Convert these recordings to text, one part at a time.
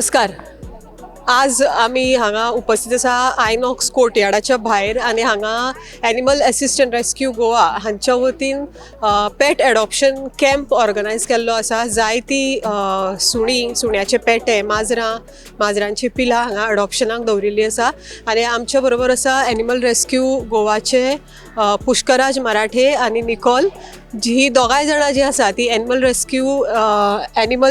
नमस्कार. आज आमी हांगा उपस्थित आसा आयनॉक्स कोर्टयार्डाच्या भायर आनी हांगा एनिमल असिस्टंट रेस्क्यू गोवा हांच्या वतीन पेट एडॉप्शन कॅम्प ऑर्गनायज केल्लो आसा. जायती सुणीं, सुण्याचे पेटे, माजरां, माजरांची पिलां हांगा अडॉप्शनाक दवरिल्लीं आसा आनी आमच्या बरोबर आसा एनिमल रेस्क्यू गोवाचे पुष्कराज मराठे आनी निकोल. ही दोगांय जाणां जीं आसा ती एनिमल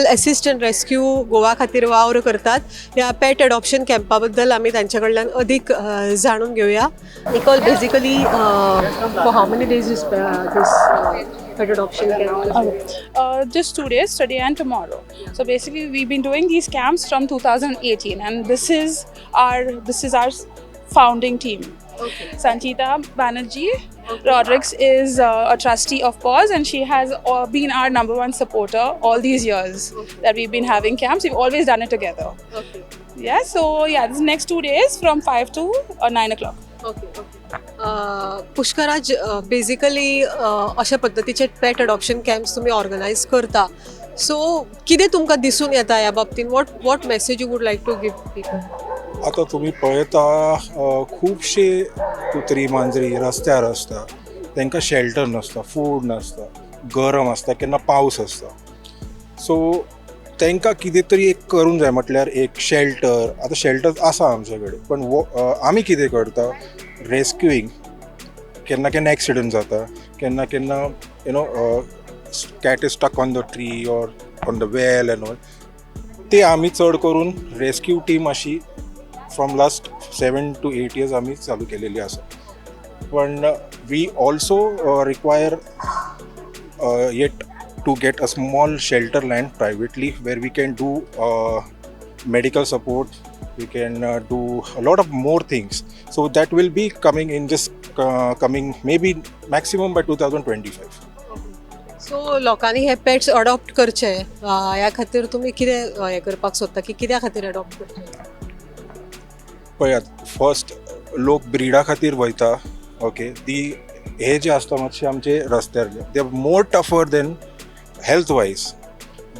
असिस्टंट रेस्क्यू गोवा खातीर वावर करतात. ह्या पेट एडॉप्शन कॅम्पा बद्दल आमी तांच्या कडल्यान अदीक जाणून घेवया. Nicole, basically for how many days is this pet adoption camp? Just 2 days, today and tomorrow. So basically, we've been doing these camps from 2018, and this is our founding team. Sanchita Banerjee Rodriguez is a trustee of PAWS, and she has been our number one supporter all these years that we've been having camps. We've always done it together. Yeah. So yeah, this next 2 days from 5 to 9 o'clock. Okay, Pushkaraj, basically अशा पद्दतीचे पेट adoption camps तुमी organise करता, so कितें तुमकां दिसून येता ह्या बाबतीन? What message you would like to give people? आतां तुमी पळयता, खुबशे कुत्री मांजरी रस्त्यार आसता. तांकां शेल्टर नासता, फूड नासता, गरम आसता, केन्ना पावस आसता. सो तांकां कितें तरी एक करूंक जाय, म्हटल्यार एक शेल्टर. आतां शेल्टर आसा आमचे कडेन, पण आमी कितें करता, रेस्क्युईंग. केन्ना केन्ना एक्सिडंट जाता, केन्ना केन्ना cat is stuck on the tree or on the well and all. ते आमी चड करून रेस्क्यू टीम अशी from last 7 to 8 years आमी चालू केलेली आसा. पण we also require yet to get a small shelter land privately where we can do medical support, we can do a lot of more things. So that will be coming in just coming maybe maximum by 2025. So लोकांनी हे pets adopt करचे ह्या खातीर तुमी कितें हें करपाक सोदता की कित्या खातीर अडॉप्ट करचे? पळयात, फर्स्ट लोक ब्रिडा खातीर वयता, ओके. ती हे जे आसता मातशे आमचे रस्त्यार, they are more tougher than health wise,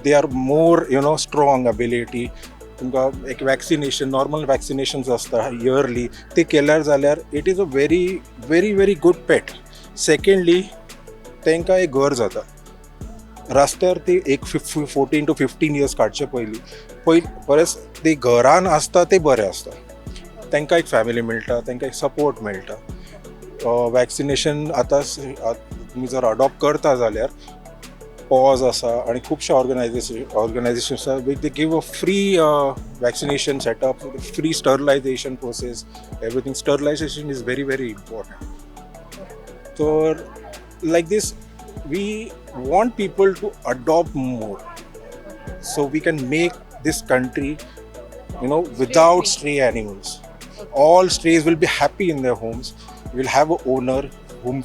they are more strong ability. तुमकां एक वॅक्सिनेशन, नॉर्मल वॅक्सिनेशन्स आसता इयरली, ते केल्यार जाल्यार it is a very very very good pet. Secondly, तांकां एक घर जाता. रस्त्यार ती एक 14 टू 15 इयर्स काडचे पयलीं परस ती घरान आसता ते बरें आसता. तांकां एक फॅमिली मेळटा, तांकां एक सपोर्ट मेळटा. वॅक्सिनेशन आतां तुमी जर अडॉप्ट करता जाल्यार पॉज आसा आनी खुबशे ऑर्गनायझेशन आसा which they give a free vaccination setup, free sterilization process, everything. Sterilization is very very important. तर like this we want people to adopt more so we can make this country without stray animals. All strays will be happy in their homes, will have a owner whom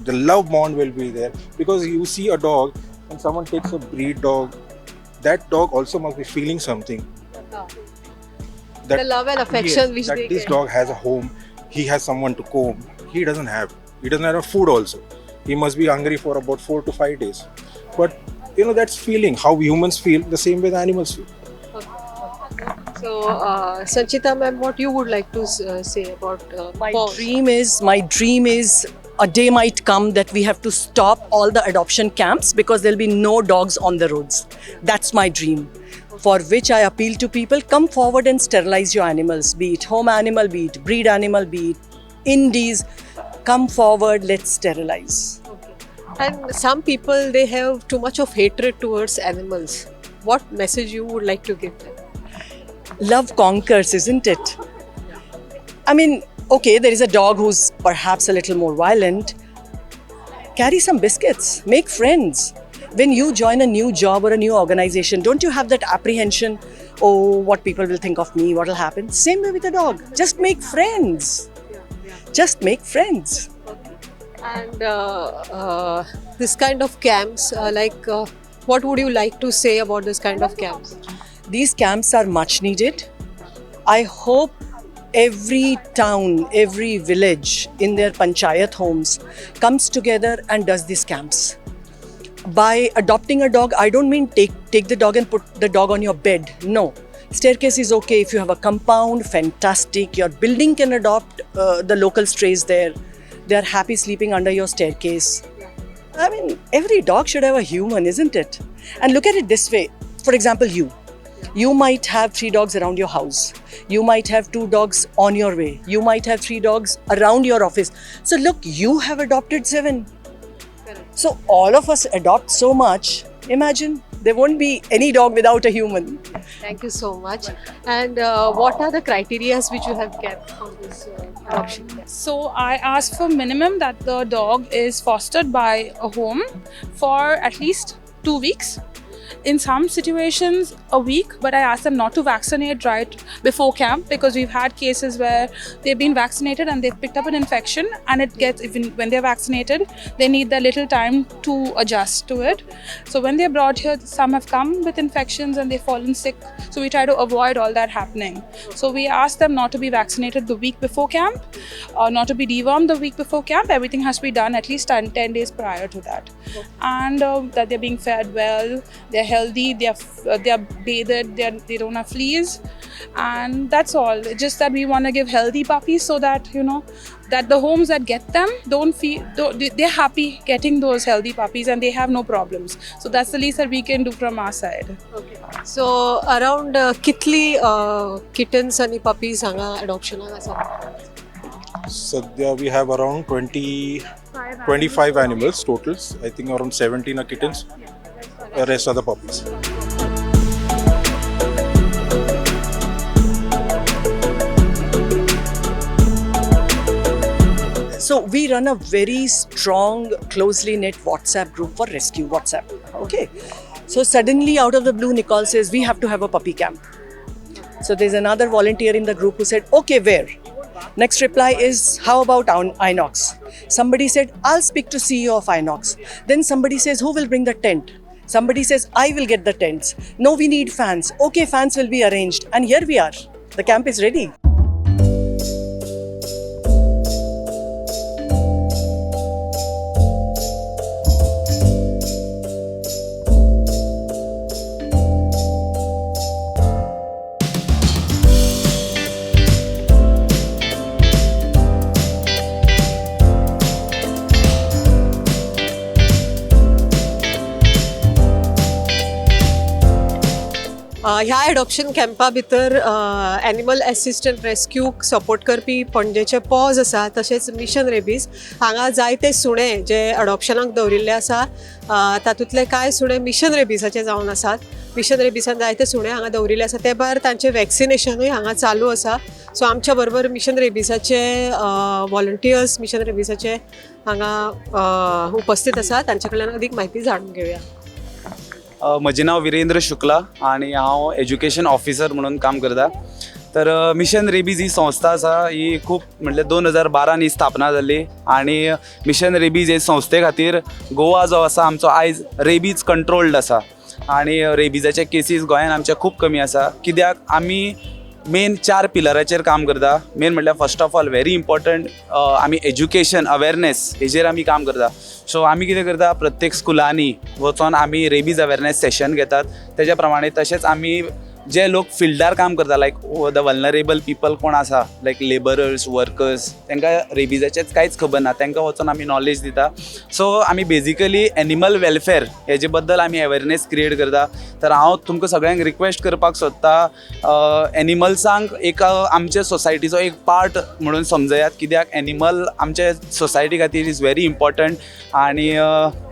the love bond will be there, because you see a dog and someone takes a breed dog, that dog also must be feeling something. The love and affection Yes, which that they this get. Dog has a home, he has someone to comb. He doesn't have a food also. He must be hungry for about 4 to 5 days, but that's feeling how humans feel, the same way the animals feel. So, Sanchita ma'am, what you would like to say about My PAWS? dream is a day might come that we have to stop all the adoption camps because there'll be no dogs on the roads. That's my dream. For which I appeal to people, come forward and sterilize your animals, be it home animal, be it breed animal, be it indies. Come forward, let's sterilize. Okay. And some people, they have too much of hatred towards animals. What message you would like to give them? Love conquers, isn't it? I mean, okay, there is a dog who's perhaps a little more violent. Carry some biscuits, make friends. When you join a new job or a new organization, don't you have that apprehension? Oh, what people will think of me, what will happen? Same way with a dog. Just make friends. Just make friends. And this kind of camps, like, what would you like to say about this kind of camps? These camps are much needed. I hope every town, every village in their panchayat homes comes together and does these camps. By adopting a dog, I don't mean take the dog and put the dog on your bed. No. Staircase is okay. If you have a compound, fantastic. Your building can adopt the local strays there. They are happy sleeping under your staircase. I mean, every dog should have a human, isn't it? And look at it this way. For example, you might have 3 dogs around your house. You might have 2 dogs on your way. You might have 3 dogs around your office. So look, you have adopted 7. So all of us adopt so much. Imagine there won't be any dog without a human. Thank you so much. And what are the criteria which you have kept for this adoption? So I ask for minimum that the dog is fostered by a home for at least 2 weeks. In some situations a week, but I ask them not to vaccinate right before camp, because we've had cases where they've been vaccinated and they've picked up an infection, and it gets, even when they're vaccinated, they need that little time to adjust to it. So when they're brought here, some have come with infections and they've fallen sick. So we try to avoid all that happening. So we ask them not to be vaccinated the week before camp, not to be dewormed the week before camp. Everything has to be done at least 10 days prior to that. And that they're being fed well, they're healthy, they're bathed, they don't have fleas, and that's all. It's just that we want to give healthy puppies so that, you know, that the homes that get them don't feel, they're happy getting those healthy puppies and they have no problems. So that's the least that we can do from our side. Okay. So around kitli kittens and puppies hanga adoption asa? Sadhya we have around 25 animals totals. I think around 17 are kittens. The rest are the puppies. So we run a very strong, closely knit WhatsApp group for rescue WhatsApp. Okay. So suddenly out of the blue, Nicole says, we have to have a puppy camp. So there's another volunteer in the group who said, okay, where? Next reply is, how about Inox? Somebody said, I'll speak to CEO of Inox. Then somebody says, who will bring the tent? Somebody says, I will get the tents. No, we need fans. Okay, fans will be arranged. And here we are. The camp is ready. ह्या adoption Campa भितर animal assistant रेस्क्यूक support करपी पणजेचे pause आसा, तशेंच mission rabies हांगा जायते सुणे जे एडॉप्शनाक दवरिल्ले आसा, तातूंतले कांय सुणे मिशन रेबीसाचे जावन आसात. मिशन रेबीसान जायते सुणे हांगा दवरिल्ले आसा, ते भायर तांचें वॅक्सिनेशनूय हांगा चालू आसा. सो आमच्या बरोबर मिशन रेबीसाचे वॉलंटियर्स मिशन रेबीसाचे हांगा उपस्थित आसा, तांचे कडल्यान अदीक म्हायती जाणून घेवया. म्हजें नांव विरेंद्र शुक्ला आनी हांव एज्युकेशन ऑफिसर म्हणून काम करता. तर मिशन रेबीज ही संस्था आसा, ही खूब म्हटल्यार 2012 ही स्थापना जाल्ली आनी मिशन रेबीज हे संस्थे खातीर गोवा जो आसा आमचो आयज रेबीज कंट्रोल्ड आसा आनी रेबीजाचे केसीस गोंयान आमच्या खूब कमी आसा. कित्याक आमी मेन 4 पिलराचेर काम करता. मेन म्हटल्यार first of all very important आमी एज्युकेशन अवेरनेस हेजेर आमी काम करता. सो आमी कितें करता, प्रत्येक स्कुलांनी वचोन आमी रेबीज अवेरनेस सेशन घेतात. तेज्या प्रमाणे तशेंच आमी जे लोक फिल्डार काम करता, लायक the vulnerable people कोण आसा, लायक लेबरर्स वर्कर्स, तांकां रेबीजाचेंच कांयच खबर ना, तांकां वचोन आमी नॉलेज दिता. सो आमी बेजिकली एनिमल वेलफेअर हेजे बद्दल आमी अवेरनेस क्रिएट करता. तर हांव तुमकां सगळ्यांक रिक्वेस्ट करपाक सोदता, एनिमल्सांक एक आमचे सोसायटीचो एक पार्ट म्हणून समजयात. कित्याक एनिमल आमचे सोसायटी खातीर is very important आनी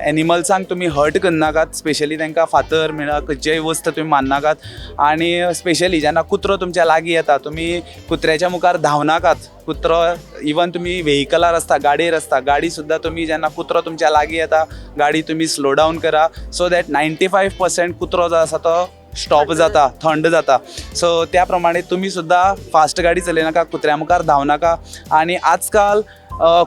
एनिमल्सांक तुमी हर्ट करनाकात, स्पेशली तांकां फातर मेळा खंयचेय वस्त तुमी मारनाकात. आनी स्पेशली जेन्ना कुत्रो तुमच्या लागीं येता, तुमी कुत्र्याच्या मुखार धांवनाकात. कुत्रो इवन तुमी व्हेकलार आसता, गाडयेर आसता, गाडी सुद्दां तुमी जेन्ना कुत्रो तुमच्या लागीं येता, गाडी तुमी स्लो डावन करा, सो that 95% कुत्रो जो आसा तो स्टॉप जाता, थंड जाता. सो त्या प्रमाणे तुमी सुद्दां फास्ट गाडी चलयनाका, कुत्र्या मुखार धांवनाका. आनी आजकाल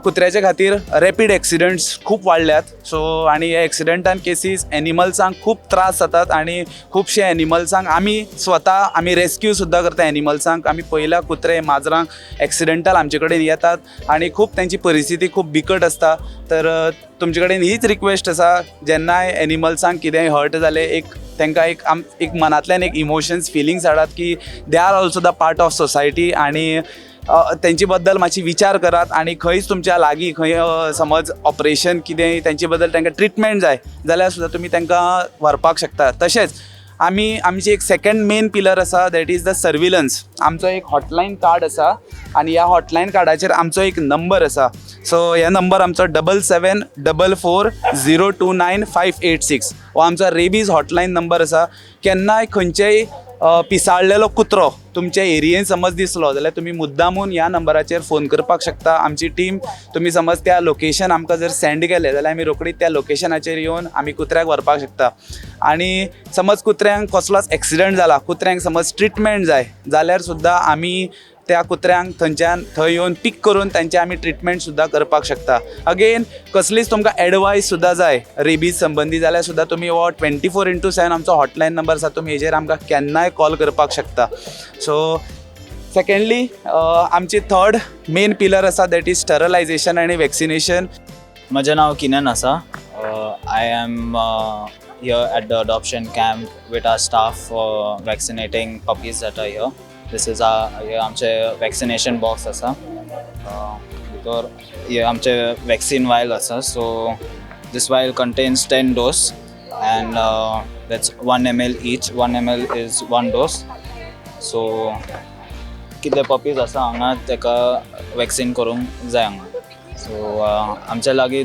कुत्र्याच्या खातीर रॅपीड एक्सिडंट्स खूब वाडल्यात. सो आनी हे एक्सिडंटान केसीस एनिमल्सांक खूब त्रास जातात आनी खुबशे एनिमल्सांक आमी स्वता आमी रेस्क्यू सुद्दां करता. एनिमल्सांक आमी पयल्या कुत्रे माजरांक एक्सिडंटल आमचे कडेन येतात आनी खूब तेंची परिस्थिती खूब बिकट आसता. तर तुमचे कडेन हीच रिक्वेस्ट आसा, जेन्नाय एनिमल्सांक कितेंय हर्ट जालें, एक तांकां एक एक मनांतल्यान एक इमोशन्स फिलिंग्स हाडात की they are also the part of society आनी तेंचे बद्दल मातशी विचार करात आनी खंयच तुमच्या लागीं खंय समज ऑपरेशन कितें तेंचे बद्दल तांकां ट्रिटमेंट जाय जाल्यार सुद्दां तुमी तांकां व्हरपाक शकता. तशेंच आमी आमची एक सेकंड मेन पिलर आसा, that is the surveillance. आमचो एक हॉटलायन कार्ड आसा आनी ह्या हॉटलायन कार्डाचेर आमचो एक नंबर आसा. सो ह्या नंबर आमचो 7744029586 हो आमचो रेबीज हॉटलायन नंबर आसा. केन्नाय खंयचेय पिसाळलेलो कुत्रो तुमच्या एरियेन समज दिसलो जाल्यार तुमी मुद्दामून ह्या नंबराचेर फोन करपाक शकता. आमची टीम तुमी समज त्या लोकेशन आमकां जर सेंड केलें जाल्यार आमी रोखडीच त्या लोकेशनाचेर येवन आमी कुत्र्याक व्हरपाक शकता. आनी समज कुत्र्यांक कसलोच एक्सिडंट जाला, कुत्र्यांक समज ट्रिटमेंट जाय जाल्यार सुद्दां आमी त्या कुत्र्यांक थंयच्यान थंय येवन पीक करून तांचे आमी ट्रिटमेंट सुद्दां करपाक शकता. अगेन, कसलीच तुमकां एडवायस सुद्दां जाय रेबीज संबंदी जाल्यार सुद्दां तुमी हो 24x7 आमचो हॉटलायन नंबर आसा, तुमी हेजेर आमकां केन्नाय कॉल करपाक शकता. सो सेकेंडली, आमची थर्ड मेन पिलर आसा, that is sterilisation आनी वॅक्सिनेशन. म्हजें नांव किनन आसा. I am here at the adoption camp with our staff for vaccinating puppies that are here. This is our हे आमचे वॅक्सिनेशन बॉक्स आसा. भितर हे आमचे वॅक्सिन वायल आसा. So this vial contains 10 dose and that's 1 ml each. 1 ml is one dose. So कितले puppies आसा हांगा, ताका वॅक्सिन करूंक जाय हांगा. सो आमच्या लागीं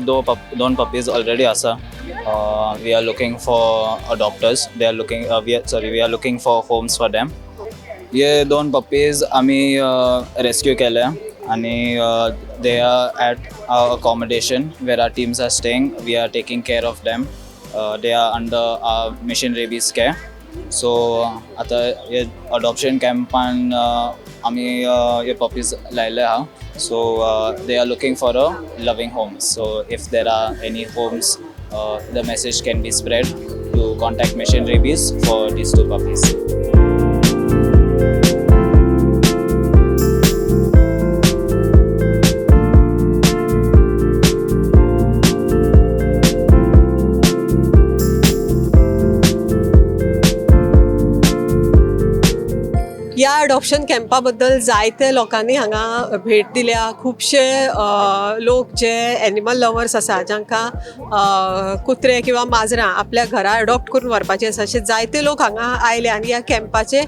दोन पपीज ऑलरेडी आसा. We are looking for adopters. They are looking we are sorry we are looking for homes for them. हे दोन पपीज आमी रेस्क्यू केल्या आनी they are at accommodation where our teams are staying. We are taking care of them. They are under Mission Rabies care. So आतां हे adoption कॅम्पान आमी हे puppies लायले आहा. So they are looking for a loving home. So if there are any homes, the message can be spread to contact Mission Rabies for these two puppies. ह्या adoption Campa बद्दल जायते लोकांनी हांगा भेट दिल्या. खुबशे लोक जे एनिमल लवर्स आसा, जांकां कुत्रे किंवा माजरां आपल्या घरा अडॉप्ट करून व्हरपाचे आसा, अशे जायते लोक हांगा आयले. आनी ह्या कॅम्पाचें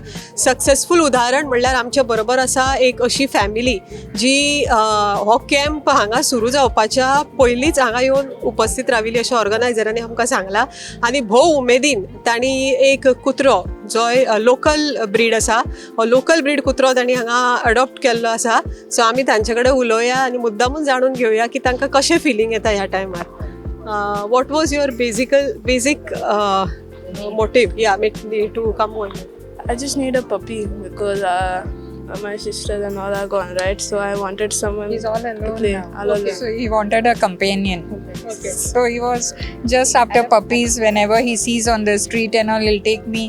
सक्सेसफूल उदाहरण म्हणल्यार आमचे बरोबर आसा एक अशी फॅमिली जी हो कॅम्प हांगा सुरू जावपाच्या पयलींच हांगा येवन उपस्थित राविल्ली अशें ऑर्गनायझरांनी आमकां सांगलां. आनी भोव उमेदीन तांणी एक कुत्रो जोय लोकल ब्रीड आसा, हो लोकल ब्रीड कुत्रो तांणी हांगा अडॉप्ट केल्लो आसा. सो आमी तांचे कडेन उलोवया आनी मुद्दामून जाणून घेवया की तांकां कशें फिलींग येता ह्या टायमार. What was your basic motive, yeah, to come on? I just need a puppy because my sisters and all are gone, right? So I wanted someone He's all to alone play. Now. All alone. So he wanted a companion. So he was just after puppies. Whenever he sees on the street and all, he'll take me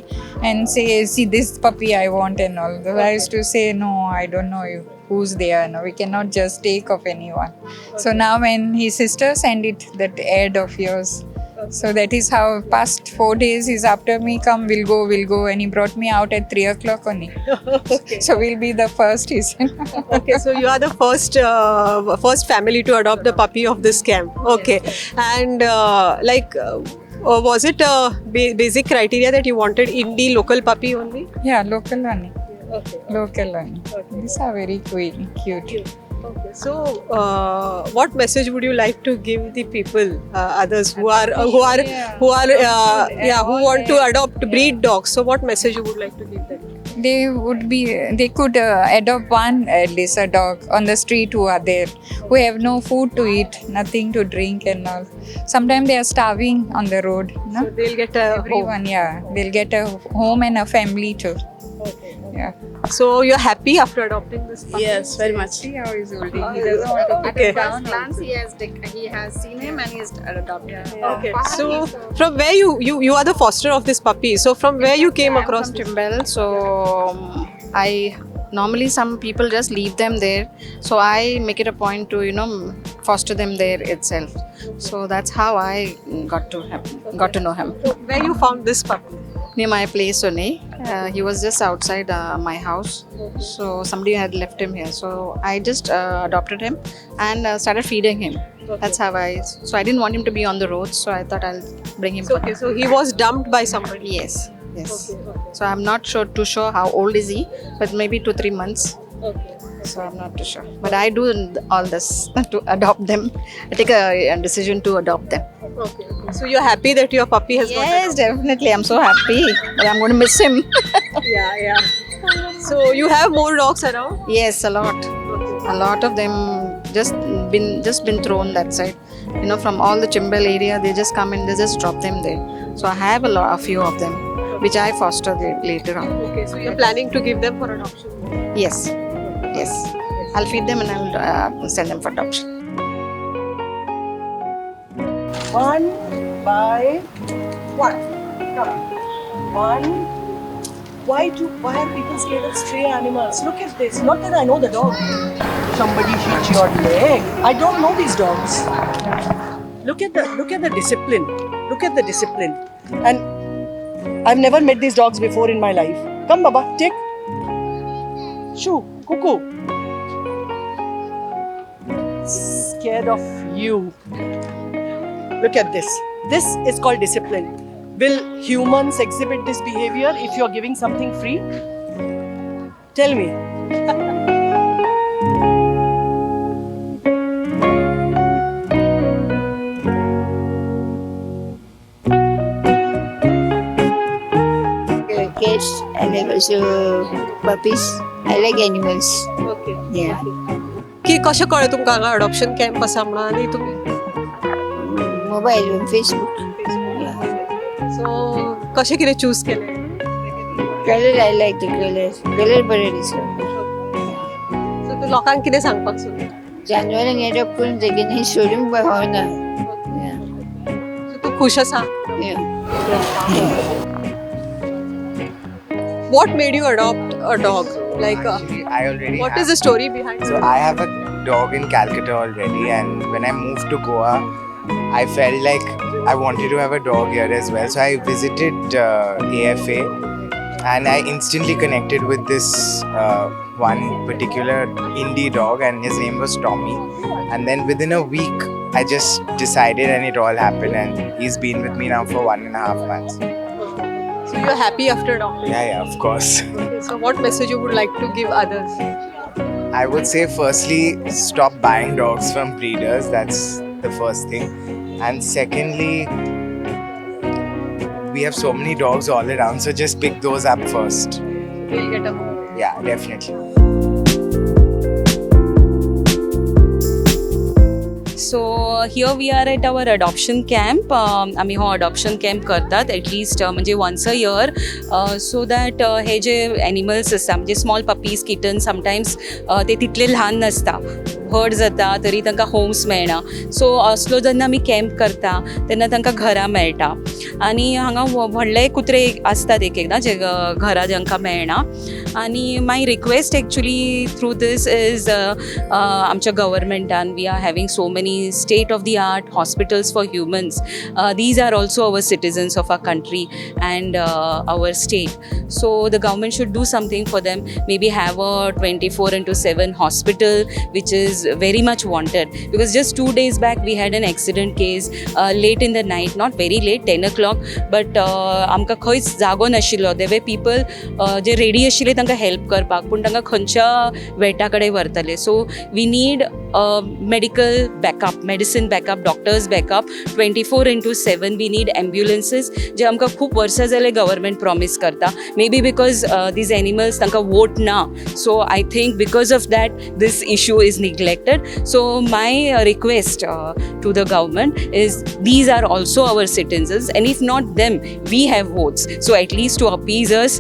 and say, "See this puppy I want" and all. So I used to say, "No, I don't know you, who's there. No, we cannot just take of anyone." So now when his sister sent it, that ad of yours. So that is how past 4 days he's after me. "Come, we'll go, we'll go," and he brought me out at 3 o'clock only. So we'll be the first, he said. Okay, so you are the first family to adopt the puppy of this camp. Okay, and like, was it a basic criteria that you wanted indie local puppy only? Yeah, local only. Okay. Local only. These are very cute. Okay. So, what message would you like to give the people, others who are who are yeah, who want to adopt breed dogs? So, what message you would like to give them? They could adopt one, at least a dog on the street who are there, who have no food to eat, nothing to drink and all. Sometimes they are starving on the road. No? So they'll get a home. Everyone, yeah, they'll get a home and a family too. Yeah. So you're happy after adopting this puppy? Yes, very much. See how he's holding. He doesn't want to put it First down. Glance, he has seen him and he has adopted him. Okay. So from where you are the foster of this puppy. So from where you came I'm across from this? Trimbel, so I normally, some people just leave them there, so I make it a point to foster them there itself. So that's how I got to know him. So where you found this puppy? Near my place only. He was just outside my house. So somebody had left him here. So I just adopted him and started feeding him. That's how I. So I didn't want him to be on the road. So I thought I'll bring him. Okay, so he was dumped by somebody. Yes, yes. So I'm not sure too sure how old is he, but maybe 2-3 months. So I'm not too sure. But I do all this to adopt them. I take a decision to adopt them. Okay. So you're happy that your puppy has got Yes, definitely. I'm so happy. But I'm going to miss him. Yeah. So you have more dogs around? Yes, a lot. A lot of them just been thrown that side. From all the Chimbel area, they just come and they just drop them there. So I have a lot, a few of them, which I foster later on. Okay, so you're planning to give them for adoption? Yes. I'll feed them and I'll send them for adoption. One by one. Come. One. Why are people scared of stray animals? Look at this. Not that I know the dog. Somebody hit your leg. I don't know these dogs. Look at the discipline. Look at the discipline. And I've never met these dogs before in my life. Come, Baba, take. Shoo, cuckoo. Scared of you. Look at this. This is called discipline. Will humans exhibit this behavior if you're giving something free? Tell me. Cats and also puppies. I like animals. Yeah. की कशें कळ्ळें तुमकां हांगा adoption camp आसा म्हणून आनी तुमी Mobile on Facebook. Yeah. So कशें कितें चूज केलें? Color, I like the color. Color बरें दिसता. सो तूं लोकांक कितें सांगपाक सोदता? जानवरांक एडॉप्ट करून जाय न्ही, सोडूंक फावना. Yeah. सो तूं खूश आसा? Yeah. What made you adopt a dog? Like, Actually, I already what have, is the story behind? So I have a dog in Calcutta already, and when I moved to Goa, I felt like I wanted to have a dog here as well. So I visited AFA, and I instantly connected with this one particular indie dog, and his name was Tommy. And then within a week, I just decided, and it all happened. And he's been with me now for 1.5 months. So you're happy after adopting? Yeah, of course. Okay, so what message you would like to give others? I would say, firstly, stop buying dogs from breeders. That's the first thing. And secondly, we have so many dogs all around, so just pick those up first. They'll get a home. Yeah, definitely. So here we are at our adoption camp. आमी हो adoption camp करतात at least म्हणजे once a year, so that hey J animals आसता, म्हणजे small puppies, kitten, sometimes ते तितले ल्हान नासता, व्हड जाता तरी तांकां होम्स मेळना. सो असलो जेन्ना आमी कॅम्प करता तेन्ना तांकां घरां मेळटा. आनी हांगा व्हडले कुत्रे आसतात एक एकदां जे घरां जांकां मेळना. आनी my request actually through this is, आमच्या गव्हर्मेंटान, we are having so many state of the art hospitals for humans. These are also our citizens of our country and our state. So the government should do something for them. Maybe have a 24/7 hospital, which is very much wanted. Because just 2 days back we had an accident case late in the night, not very late, 10 o'clock, but आमकां खंयच जागो नाशिल्लो. There were people J ready आशिल्ले तांकां help करपाक, पूण तांकां खंयच्या वेटा कडेन व्हरतले? So we need medical backup, medicine backup, doctors backup 24/7. We need ambulances, जे आमकां खूब वर्सां जाले गव्हर्मेंट प्रॉमीस करता. Maybe because these animals तांकां वोट ना, so I think because of that this issue is neglected. So my request to the government is, these are also our citizens, and if not them, we have votes, so at least to appease us,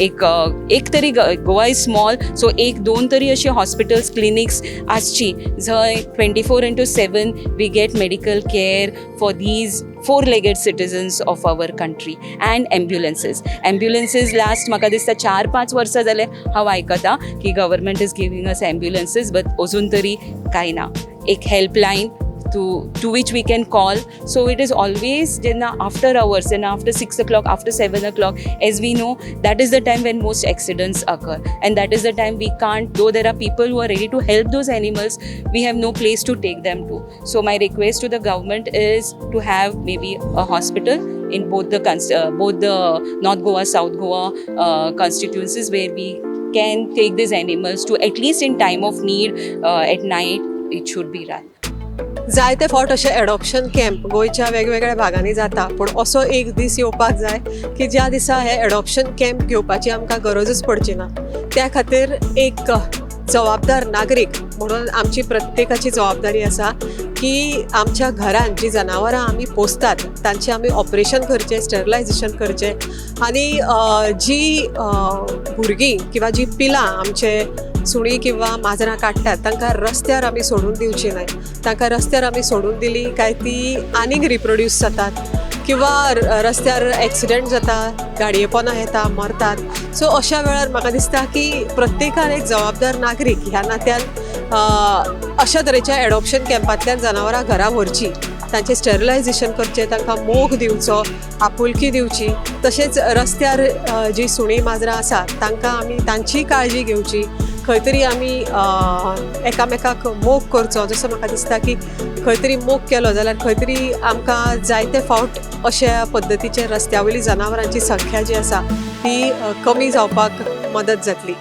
एक एक तरी, Goa is small, so एक दोन तरी अशी hospitals, clinics आसची जंय 24/7 we get medical care for these four legged citizens of our country, and ambulances. Ambulances last म्हाका दिसता 4-5 वर्सां जाले हांव आयकता की government is giving us ambulances, but अजून तरी कांय ना. एक helpline to which we can call. So it is always जेन्ना आफ्टर आवर्स, जेन्ना after 6 o'clock, after 7 o'clock, as we know, that is the time when most accidents occur, and that is the time we can't, though there are people who are ready to help those animals, we have no place to take them to. So my request to the government is to have maybe a hospital in both the North Goa, South Goa constituencies where we can take these animals to, at least in time of need, at night it should be run. जायते फावट अशे adoption camp गोंयच्या वेगवेगळ्या भागांनी जाता, पूण असो एक दीस येवपाक जाय की ज्या दिसा हे एडॉप्शन कॅम्प घेवपाची आमकां गरजूच पडची ना. त्या खातीर एक जबाबदार नागरीक म्हणून आमची प्रत्येकाची जबाबदारी आसा की आमच्या घरान जी जनावरां आमी पोसतात तांचें आमी ऑपरेशन करचें, स्टरिलायझेशन करचें आनी जी भुरगीं किंवा जी पिलां आमचे सुणीं किंवा माजरां काडटात तांकां रस्त्यार आमी सोडून दिवची न्हय. तांकां रस्त्यार आमी सोडून दिली काय ती आनीक रिप्रोड्यूस जातात किंवा रस्त्यार एक्सिडंट जाता, गाडये पोंदा येता, मरतात. सो अशा वेळार म्हाका दिसता की प्रत्येकान एक जबाबदार नागरीक ह्या नात्यान अशा तरेच्या एडॉप्शन कॅम्पांतल्यान जनावरां घरा व्हरचीं, तांचें स्टरिलायझेशन करचें, तांकां मोग दिवचो, आपुलकी दिवची. तशेंच रस्त्यार जीं सुणीं माजरां आसात तांकां आमी तांचीय काळजी घेवची. खंय तरी आमी एकामेकाक मोग करचो. जसो म्हाका दिसता की खंय तरी मोग केलो जाल्यार खंय तरी आमकां जायते फावट अशा पद्दतीचे रस्त्या वयली जनावरांची संख्या जी आसा ती कमी जावपाक मदत जातली.